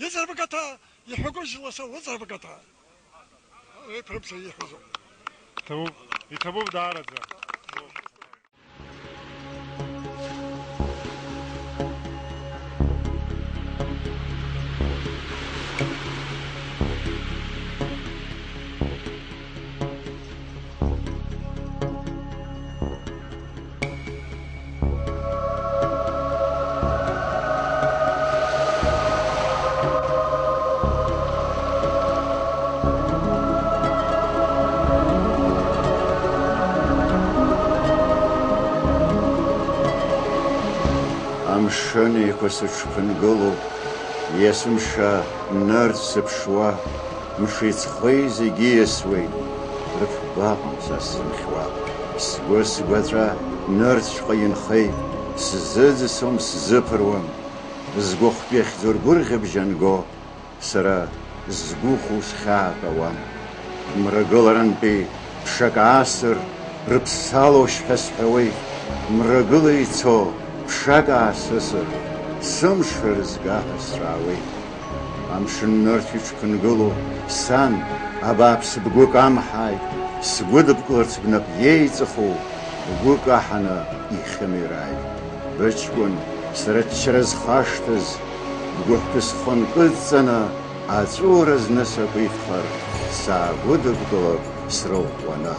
иҵарбгаҭа, иҳәагәыжьла са уҵарбгаҭа. Еиԥрымца ииҳәозоуп. Иҭабуп, иҭабуп даараӡа. Амшын еиқәа сыҽԥынгылоуп, есымша нырцә сыԥшуа, мши ҵхи зегьы иасуеит, рыфбаҟам са сзынхьуа. Сгәы сгәаҵәа нырцәҟа инхеит, сзыӡсом, сзыԥыруам, згәахәтәы иахьӡу ргәырӷьабжь анго, сара згәыхәу схьаатәауам. Мрагыларантәи ԥшак аасыр, рыԥсалошь ҳәа сҳәауеит, мрагыла ицо ԥшак аасысыр, сымш рызга ҳәа сҵәаауеит. Амшын нырцә иҽԥынгыло, сан, абааԥс, бгәы камҳааит, сгәыдыбкыларц бнап иеиҵыху, бгәы каҳаны ихьымирааит. Быҷкәын, сара ччара зхашҭыз, бгәыҳәԥы схы нкыдҵаны, аҵәуара зны сакәиҭхар, саагәыдыбкылап срыӷәӷәаны.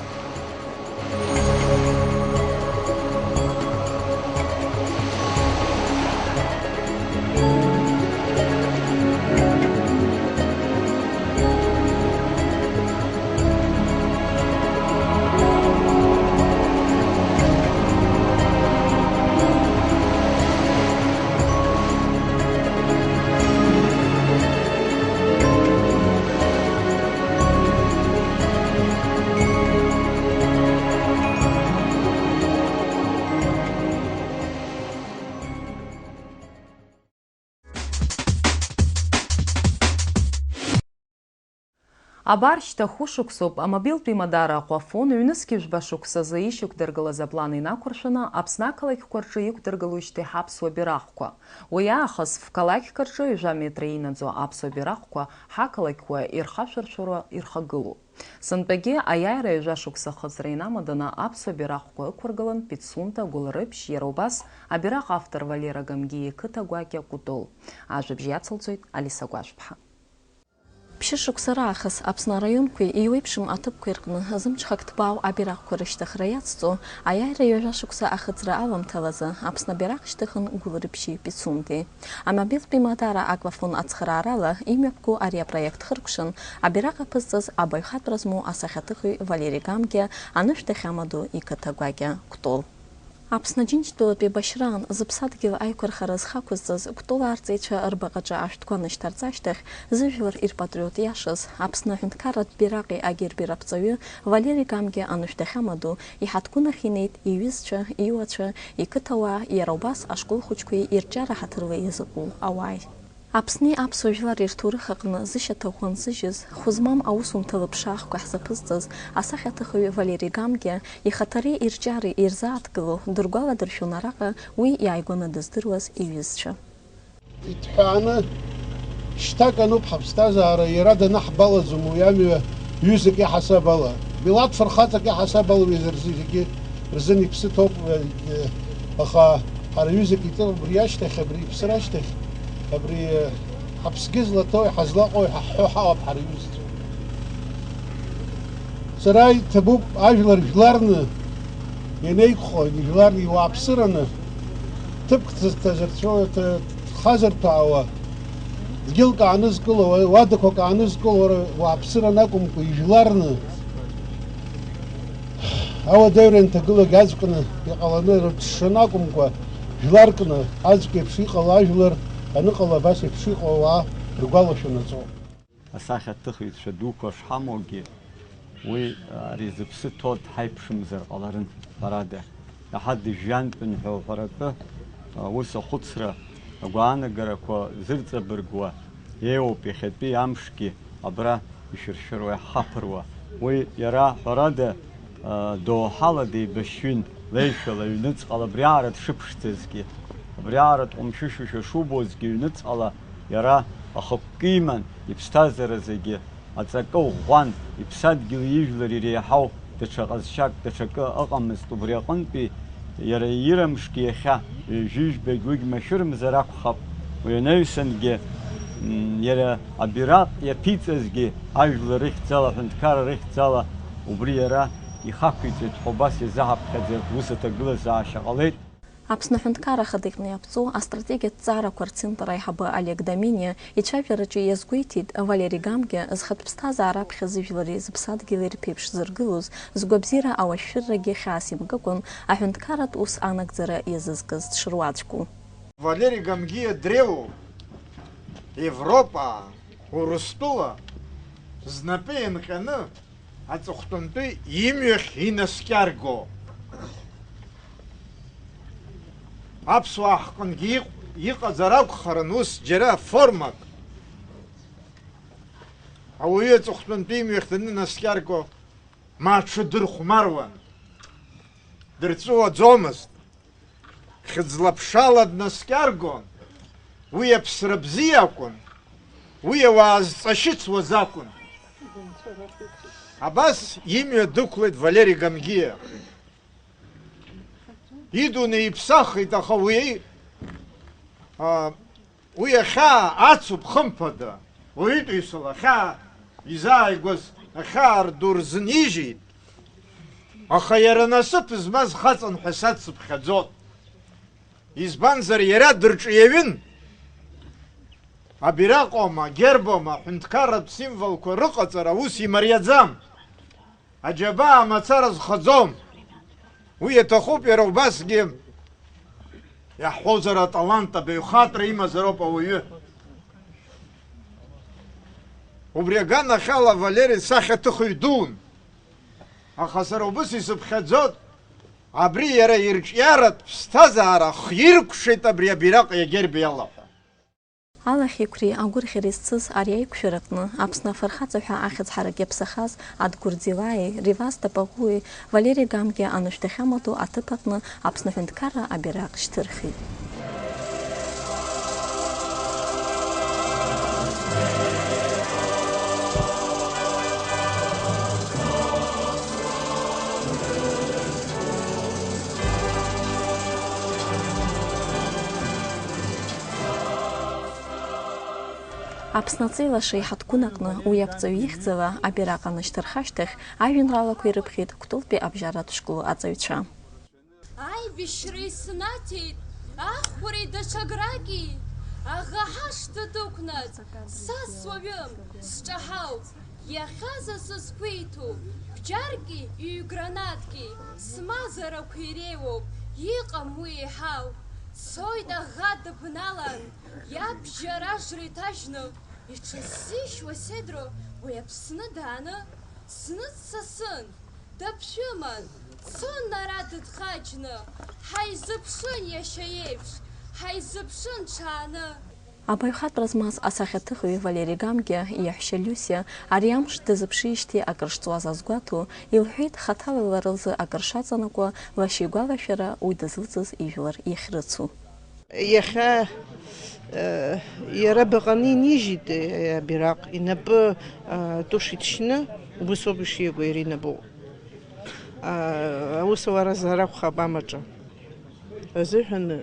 Абар, шьҭа хәышықәсоуп, амобилтә имадара Аҟәафон ҩнызқь жәба шықәсазы ишьақәдыргылаз аплан инақәыршәаны, Аԥсны ақалақьқәа рҿы иқәдыргылоижьҭеи ҳаԥсуа бираҟқәа. Уи аахыс фқалақьк рҿы ҩажәа метра инаӡоу аԥсуа бираҟқәа ҳақалақьқәа ирхашәыршәыруа ирхагылоуп. Сынтәагьы аиааира ҩажәа шықәса ахыҵра инамаданы аԥсуа бираҟқәа ықәыргылан Пицунда, Гәылрыԥшь, иара убас абираҟ автор Валера Гамгиа иқыҭа гәакьа Кәтол. Ажәабжь иацылҵоит Алиса Гәажәԥҳа. Ԥшьышықәса раахыс Аԥсны араионқәеи еиуеиԥшым аҭыԥқәеи рҟны зымҽхак ҭбаау абираҟқәа рышьҭыхра иацҵо, аиааира ҩажәа шықәса ахыҵра аламҭалазы Аԥсны абираҟ шьҭыхын Гәылрыԥшьи Пицундеи. Амобилтә имадара Аклафон ацхыраарала имҩаԥгоу ари апроект хыркәшан, абираҟ аԥызҵаз абаҩхатәра змоу асахьаҭыхҩы Валери Гамгиа анышә дахьамадоу иқыҭа гәакьа Кәтол. Аԥсны Џьынџьтәылатәи еибашьраан зыԥсадгьыл аиқәырхара зхы ақәызҵаз Кәтол арҵаҩцәа рбаҟаҿы ашәҭқәа анышьҭарҵа ашьҭахь, зыжәлар ирпатриот иашаз, Аԥсны аҳәынҭқарратә бираҟи агерби раԥҵаҩы Валери Гамгиа анышә дахьамадоу, иҳаҭгәын ахь инеит иҩызцәа, иуацәа, иқыҭауаа, иара убас ашкол хәыҷқәеи ирҿиара ҳаҭырла иазыҟоу ауааи. Аԥсни аԥсуа жәлари рҭоурых аҟны зышьаҭа ӷәӷәа нзыжьыз, хәы змам аусумҭа лыԥшаахқәа ҳзаԥызҵаз асахьаҭыхҩы Валери Гамгиа ихаҭареи ирҿиареи ирзааҭгыло дыргәаладыршәон араҟа уи иааигәаны дыздыруаз иҩызцәа. Иҭҳәааны Шьҭак ануп ҳаԥсҭазаара, иара данаҳбалаӡом уи амҩа ҩызак иаҳасаб ала. Милаҭ фырхаҵак иаҳасаб ала уи зегьы рзын иԥсы ҭоуп, аха ҳара ҩызак иҵоуп абри ашьҭахь, абри иԥсыр ашьҭахь, абри ҳаԥсгьы злаҭои ҳазлаҟои ҳәа ҳҳәо ҳаҟап ҳара ҩызцәа. Сара иҭабуп ажәлар жәларны ианеиқәхо, жәларны иуааԥсыраны, ҭыԥк ҭазырцәо-, ҭ-, ҭхазырҭәаауа, дгьылк аанызкыло, уа-, уадақәак аанызкыло, уара уааԥсыран акәымкәа, ижәларны, ауадаҩра анҭагылак аӡәкны иҟаланы рыҽшаны акәымкәа, жәларкны аӡәк еиԥш иҟало ажәлар аныҟало абас еиԥш иҟоу ауаа ргәалашәанаҵоуп. Асахьаҭыхыҩцәа дуқәа шҳамоугьы, уи, ари зыԥсы ҭоу дҳаиԥшымзар ҟаларын, ҳәарада. Иаҳа дыжәҩантәын ҳәа уҳәаратәы, аус ахәыцра, агәаанагарақәа зырҵабыргуа, еиуоуп иахьатәи амшгьы абра ишәыршәыруа, иаҳхаԥыруа. Уи иара, ҳәарада, доуҳала деибашьҩын, леишәала, ҩныҵҟала, абриаҟара дшыԥшӡазгьы, абриаҟара дҟәымшәышәушәа шубозгьы, ҩныҵҟала иара ахықәкы иман, иԥсҭазаара зегьы аҵакы ӷәӷәан, иԥсадгьыли ижәлари реиҳау даҽа ҟазшьак, даҽакы ыҟамызт. Убри аҟынтәи иара ирымшгьы иахьа ҩажәижәбагь уигь машәырмзар акәхап, уи анаҩсангьы, м, иара абираҟ иаԥиҵазгьы ажәлар рыхьӡала, аҳәынҭқарра рыхьӡала, убри иара ихақәиҵеит ҳәа убас иазаҳаԥхьаӡа ус аҭагылазаашьа ҟалеит. Аԥсны Аҳәынҭқарра Ахада иҟны иаԥҵоу астратегиатә ҵаарақәа рцентр аиҳабы Олег Доминиа ицәажәараҿы иазгәеиҭеит, Валери Гамгиа зхатә ԥсҭазаара аԥхьа зыжәлари зыԥсадгьыли рԥеиԥш зыргылоз, згәабзиара ауашәшәыррагьы хьаас имкыкәан, аҳәынҭқарратә ус анагӡара иазызкыз дшыруаӡәку. Валери Гамгиа дреиуоуп Европа, Урыстәыла знапы ианҟьаны аҵыхәтәантәи имҩахь инаскьарго. Аԥсуаа ҳҟынгьы иҟ-, иҟазар акәхарын ус џьара формак. Ауаҩы аҵыхәтәантәи имҩахь данынаскьарго, ма аҽы дырхәмаруан, дырҵәыуаӡомызт. Хьыӡла-ԥшала днаскьаргон, уи аԥсра бзиа акәын, уи ауаа зҵашьыцуаз акәын. Абас имҩа дықәлеит Валери Гамгиа. Идунеи иԥсахит, аха уи, а, уи ахьаа ацуп, хымԥада, уаҩытәыҩсала ахьаа изааигәаз ахьаа рду рзынижьит. Аха иара насыԥ змаз хаҵан ҳәа сацыԥхьаӡот. Избанзар, иара дырҿиаҩын. Абираҟоума, гербоума, аҳәынҭқарратә символқәа рыҟаҵара аус имариаӡам. Аџьабаа мацара зхаӡом. Уи иаҭахуп иара убасгьы. Иаҳҳәозар, аталант, абаҩхатәра имазароуп ауаҩы. Убри аганахьала Валери сахьаҭыхыҩ дуун. Аха сара убыс исыԥхьаӡот, абри иара ирҿиаратә ԥсҭазаара хиркәшеит абри абираҟ иагерб иалаҳәа. Алахьеиқәреи агәырӷьареи зцыз ари аиқәшәараҟны Аԥсны афырхаҵа ҳәа ахьӡ ҳарак иаԥсахаз Адгәыр Ӡилааи Реваз Тапаӷәуи Валери Гамгиа анышә дахьамадоу аҭыԥ аҟны Аԥсны аҳәынҭқарра абираҟ шьҭырхит. Аԥсны аҵеилаша иҳаҭгәын аҟны уи аԥҵаҩ ихьӡала абираҟ анышьҭырха ашьҭахь, ажәеинраалақәа ирыԥхьеит Кәтолтәи абжьаратә школ аҵаҩцәа. Аибашьра иснаҭеит ахәреи даҽа граки, аӷа ҳашҭа дықәнаҵ, са суаҩым, сҿаҳауп, иахьа са сызқәиҭу, бџьарки ҩ-гранатки, смазарақәа иреиуоуп, иҟам уи еиҳау. Дцоит аӷа дыбналан, иабџьар ажра иҭажьны, иҽыззишьуа сеидроу уи Аԥсны дааны, зны дсасын, даԥшәыман, дцон ара дыдхаџьны, ҳаизыԥшын иашьа иеиԥш, ҳаизыԥшын ҽааны. Абаҩхатәра змаз асахьаҭыхҩы Валери Гамгиа иаҳәшьа Люсиа ари амш дазыԥшижьҭеи акыр шҵуаз азгәаҭо, илҳәеит, хаҭала лара лзы акыр шаҵанакуа, лашьа игәалашәара уи дызлыҵыз ижәлар иахьрыцу. Иахьа, э, иара баҟаны инижьит, э, абираҟ, инапы, э, атәыш иҭшьны, убыс ауп ишиаго иара инапы. А, аус аура зар акәхап амаҿы азыҳәан, э,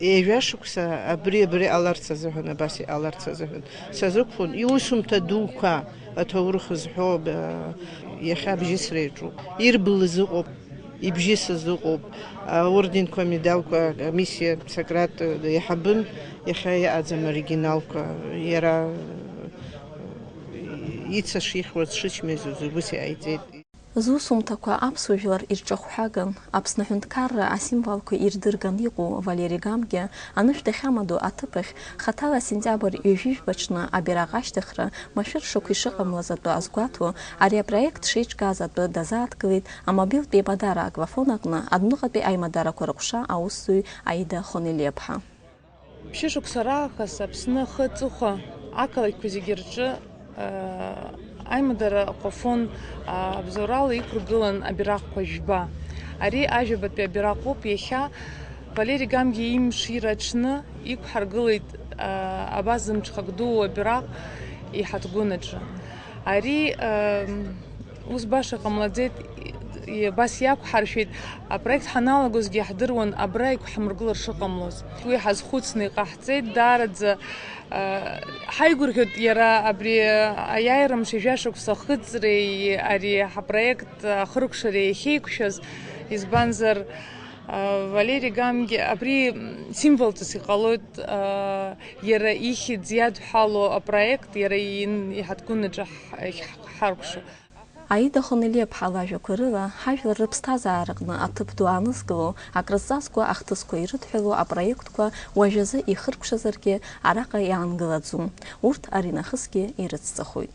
ҩажәа шықәса абри, абри ҟаларц азыҳәан, абас иҟаларц азыҳәан сазықәԥон. Иусумҭа дуқәа, аҭоурых зҳәо, э, иахьа абжьысра иаҿуп. Ирбылыз ыҟоуп. Ибжьысыз ыҟоуп, аорденқәа, амедалқәа, амиссиа Сократ иаҳабын, иахьа иҟаӡам оригиналқәа, иара ицәа шихьуаз, шычмазаҩыз убыс иҟаиҵеит. Зусумҭақәа аԥсуа жәлар ирҿахәҳәаган, Аԥсны аҳәынҭқарра асимволқәа ирдырган иҟоу Валери Гамгиа анышә дахьамадоу аҭыԥ ахь хаҭала сентиабр ҩажәижәба аҽны абираҟ ашьҭыхра машәыршақә ишыҟамлаз атәы азгәаҭо, ари апроект шеиҿкааз атәы дазааҭгылеит амобилтә еимадара Аграфон аҟны адәныҟатәи аимадарақәа рыҟәша аусзуҩ Аида Хонелиаԥҳа. Ԥшьышықәса раахыс Аԥсны ахы аҵыхәа ақалақьқәа зегьы рҿы, аа, аимадара Аграфон, аа, абзоурала иқәыргылан абираҟқәа жәба. Ари ажәабатәи абираҟ ауп иахьа Валери Гамгиа имшира аҽны иқәҳаргылеит, аа, абаза мҽхак дуу абираҟ иҳаҭгәын аҿы. Ари, ам, ус баша ҟамлаӡеит, и-, абас иақәҳаршәеит, апроект ҳаналагозгьы иаҳдыруан, абра иқәҳмыргылар шыҟамлоз. Уи ҳазхәыцны иҟаҳҵеит, даараӡа, а, ҳаигәырӷьоит иара абри аиааира мшажәа шықәса ахыҵреи ари ҳапроект ахыркәшареи иахьеиқәшәаз, избанзар, а, Валери Гамгиа абри, м, символҵас иҟалоит, а, Иара ихьӡ иадҳәало апроект, иара иин-, иҳаҭгәын аҿы ҳ-, ҳ-, ҳаркәшо. Аида Хонелиаԥҳа лажәақәа рыла, ҳажәлар рыԥсҭазаараҟны аҭыԥ ду аанызкыло, акрызҵазкуа ахҭысқәа ирыдҳәалоу апроектқәа уажәазы ихыркәшазаргьы, араҟа иаангылаӡом. Урҭ аринахысгьы ирыцҵахоит.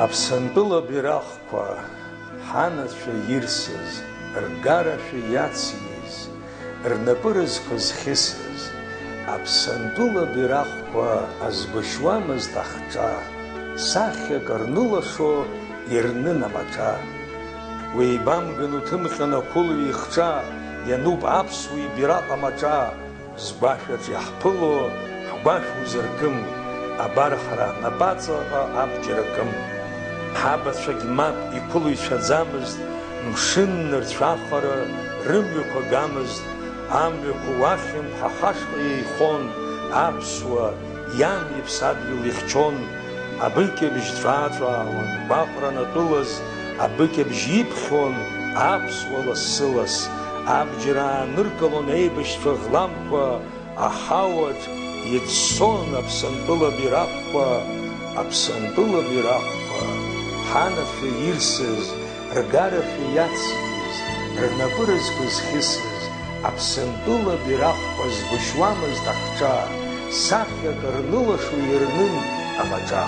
Аԥсынтәыла бираҟқәа ҳанацәа ирсыз, ргарашәа иациз, рнапы рызқәа зхьысыз, Аԥсынтәыла бираҟқәа азгәышьуамызт ахҿа, сахьак рнылашо ирнын амаҿа. Уеибамган уҭымҟьан ақәылаҩ ихҿа, иануп аԥсуа ибираҟ амаҿа, згәашәаҿ иаҳԥыло ҳгәашә узыркым, абар ҳара ҳнапаҵаҟа абџьар акым. Ҳабацәагь мап иқәылаҩцәаӡамызт, мшыннырцә ахара рымҩақәа гамызт, амҩақәа уахьынтә ҳа ҳашҟа еихон, аԥсуа иан иԥсадгьыл ихьчон, абыкьабжь ҵәаа-ҵәаауан, гәаҟра анатәылаз, абыкьабжь иԥхьон аԥсуа лассы-ласс, абџьар ааныркылон еибашьцәа ӷламқәа, аҳауаҿ иӡсон Аԥсынтәыла бираҟқәа, Аԥсынтәыла бираҟқәа, ҳанацәа ирсыз, ргарашәа иациз, рнапы рызқәа зхьысыз, Аԥсынтәыла бираҟқәа згәышьуамызт ахҿа, сахьак рнылашо ирнын амаҿа.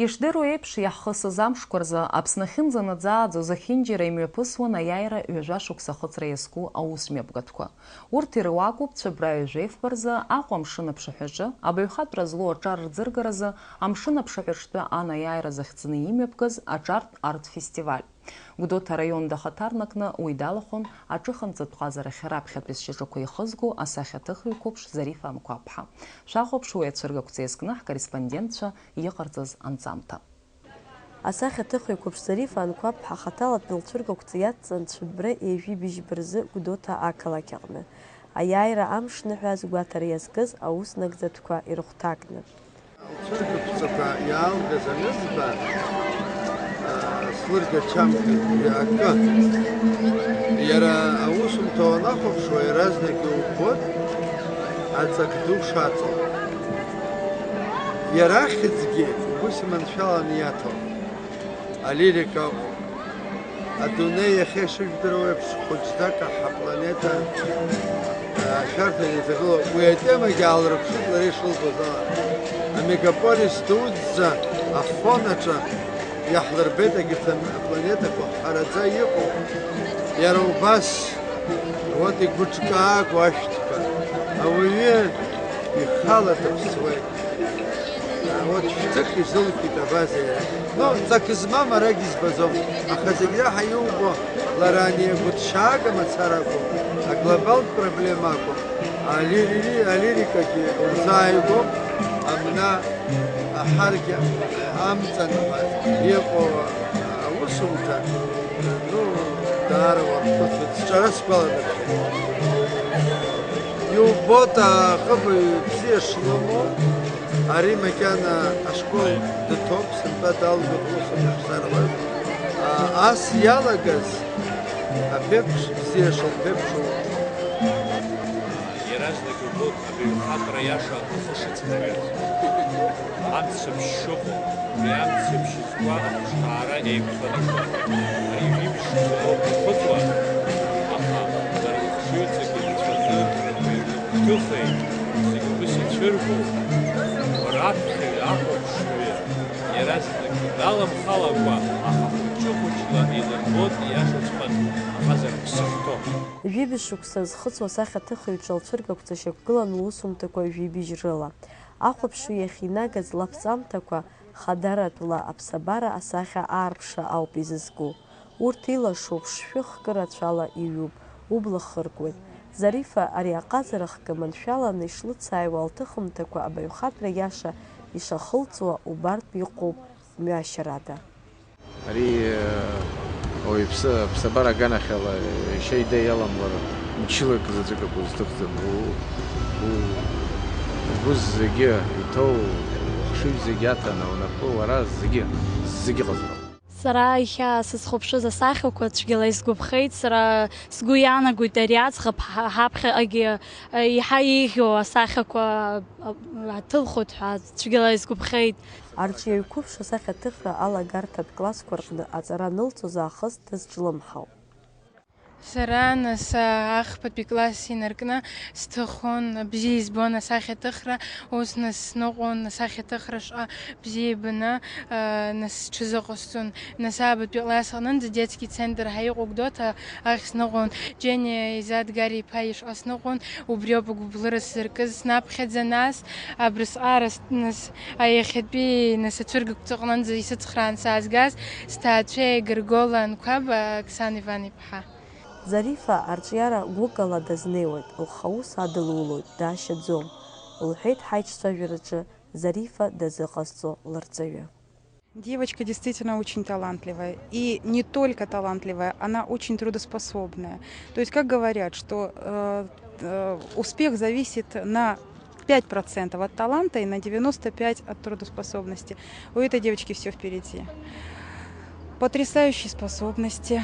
Ишдыру еиԥш, иаҳхысыз амшқәа рзы Аԥсны ахьынӡанаӡааӡо зехьынџьара имҩаԥысуан аиааира ҩажәа шықәса ахыҵра иазку аусмҩаԥгатәқәа. Урҭ ируакуп Цәыббра ҩажәеифба рзы Аҟәа амшын аԥшаҳәаҿы абаҩхатәра злоу аҿар рӡыргаразы амшын аԥшаҳәаҿтәы анаиааира захьӡны имҩаԥгаз аҿартә арт-фестиваль. Гәдоуҭа араион дахаҭарнакны уи далахәын аҿыханҵатә ҟазарахь раԥхьатәи зшьаҿақәа ихызго асахьаҭыхҩы қәыԥш Зарифа Анқәаԥҳа. Шәахәаԥш уи ацәыргақәҵа иазкны ҳкорреспондентцәа иҟарҵаз анҵамҭа. Асахьаҭыхҩы қәыԥш Зарифа Анқәаԥҳа хаҭала дналцәыргақәҵа иадҵан Цәыббра ҩажәи быжьба рзы Гәдоуҭа ақалақь аҟны. Аиааира амш ныҳәа азгәаҭара иазкыз аус нагӡатәқәа ирыхәҭакны. Алцәыргақәҵақәа иаалгаз анызба, аа, слыргачамкит акы. Иара аусумҭа уанахәаԥшуа, иаразнак иубоит аҵак ду шаҵоу. Иара ахьӡгьы убыс иманшәаланы иаҭәам. Алирика акәым. Адунеи иахьа ишыжәдыруа еиԥш, хәыҷӡак ҳапланета, аа, ашәарҭа иазыгылоуп. Уи атемагьы аалрыԥшит лара ишылбоз ала. Амегаполис дуӡӡа Афон аҿы иаҳлырбеит егьырҭ апланетақәа ҳараӡа иҟоу. Иара убас, вот, игәыҿкаақәоу ашәҭқәа. Ауаҩы ихала дыԥсуеит. Вот шәҭыхгьы зылкит абаза иара. Ну, ҵак змам арагь избаӡом, аха зегь реиҳа иубо лара ани агәыҭшьаага мацара акәым, аглобалтә проблема акәым, алири-, алирикагьы лзааигәоуп, амна аҳаргьы амҵан ҳәа иҟоу аусумҭа, ну, даара уархәыцуеит, сҿара сгәаладыршәеит. Иубоит аҟыбаҩ бзиа шлымоу. Ари макьана ашкол дҭоуп, сынтәа далгоит ус аԥшӡарақәа. А, ас иалагаз аԥеиԥш бзиа шылԥеиԥшу. Иаразнак иубоит абаҩхатәра иаша ахы шыцхраҩыз. Амцаԥшь шыҟоу, уи амцаԥшь зқәа ахәышҭаара еиқәхарашәа. Ари жәибжь шықәса ауп ихыҵуа, аха дара рыхшыҩҵакгьы рацәаӡоуп, рыгәҭыхеит, зегь убыс ицәыргоуп. Раԥхьаҩ, ахәаԥшҩы, иаразнак даламхалагәа, аха хәыҷы-хәыҷла еилыргоит, ииашаҵәҟьан, аҟазара ԥсыхәҭоуп. Жәибжь шықәса зхыҵуа асахьаҭыхыҩ ҿы лцәыргақәҵа шьақәгылан лусумҭақәа жәибжь рыла. Ахәаԥшҩы иахьинагаз лаԥҵамҭақәа хадаратәла аԥсабара асахьа аарԥшра ауп изызку. Урҭ илашоуп шәы хкы рацәала иҩуп, убла хыркуеит. Зарифа ари аҟазара хкы маншәаланы ишлыцааиуа лҭыхымҭақәа абаҩхатәра иаша ишахылҵуа убартә иҟоуп мҩашьарада. Ари, э, ауаҩԥсы аԥсабара аганахьала ишьа-ида иаламлар, мчыла акы заҵәык акәу зҭыхӡам. У-, у-, угәы зегьы иҭоу, ухшыҩ зегьы аҭаны, унапы уара зегьы, зегьы ҟазароуп. Сара иахьа сызхәаԥшыз асахьақәа цәгьала исгәаԥхеит, сара сгәы иаанагоит ари аӡӷаб ҳа-, ҳаԥхьаҟагьы, э, еиҳа еиӷьу асахьақәа, э, аҭылхуеит ҳәа цәгьала исгәаԥхеит. Арҿиаҩ қәыԥш асахьаҭыхра алагарҭатә классқәа рҟны аҵара анылҵоз аахыс дазҿлымҳауп. Сара, нас, ахԥатәи класс инаркны сҭыхон, бзиа избон асахьаҭыхра, ус, нас, сныҟәон асахьаҭыхра шҟа бзиа ибаны, нас, сҽазыҟасҵон. Нас, аабатәи класс аҟнынӡа детский центр ҳәа иҟоу Гәдоуҭа ахь сныҟәон. Џьениа Изад Гари-иԥа ишҟа сныҟәон, убриоуп агәыблыра сзыркыз. Снаԥхьаӡа, нас, абрысҟара, нас, иахьатәи, нас, ацәыргақәҵаҟнынӡа исыцхраан саазгаз сҭаацәеи Гыргола Анқәаба Оксана Иван-иԥҳа. Зарифа арҿиара гәыкала дазнеиуеит, лхаус адылулоит, даашьаӡом, лҳәеит ҳаиҿцәажәараҿы Зарифа дазыҟазҵо лырҵаҩы. Девочка действительно очень талантливая. И не только талантливая, она очень трудоспособная. То есть, как говорят, что, э, э, успех зависит на пять процентов от таланта и на девяносто пять от трудоспособности. У этой девочки всё впереди. Потрясающие способности.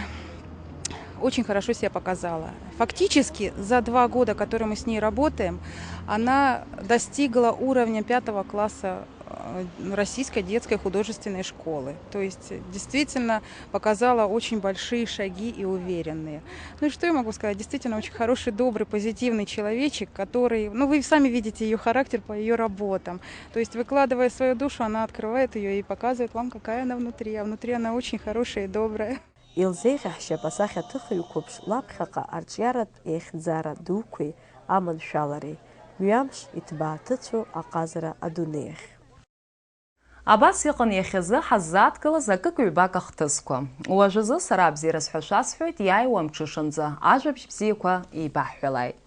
Очень хорошо себя показала. Фактически, за два года, которые мы с ней работаем, она достигла уровня пятого класса э, Российской детской художественной школы. То есть, э, действительно показала очень большие шаги и уверенные. Ну и что я могу сказать? Действительно очень хороший, добрый, позитивный человечек, который, ну, вы сами видите ее характер по ее работам. То есть, выкладывая свою душу, она открывает ее и показывает вам, какая она внутри. А внутри она очень хорошая и добрая. Илзеиӷьаҳшьап асахьаҭыхҩы қәыԥш лаԥхьаҟа арҿиаратә еихьӡара дуқәеи аманшәалареи, мҩамш иҭбааҭыцәу аҟазара адунеиахь. Абас иҟан иахьазы ҳаззааҭгылаз акык-ҩбак ахҭысқәа. Уажәазы сара абзиараз ҳәа шәасҳәоит, иааиуа амҽышанӡа ажәабжь бзиақәа еибаҳҳәалааит.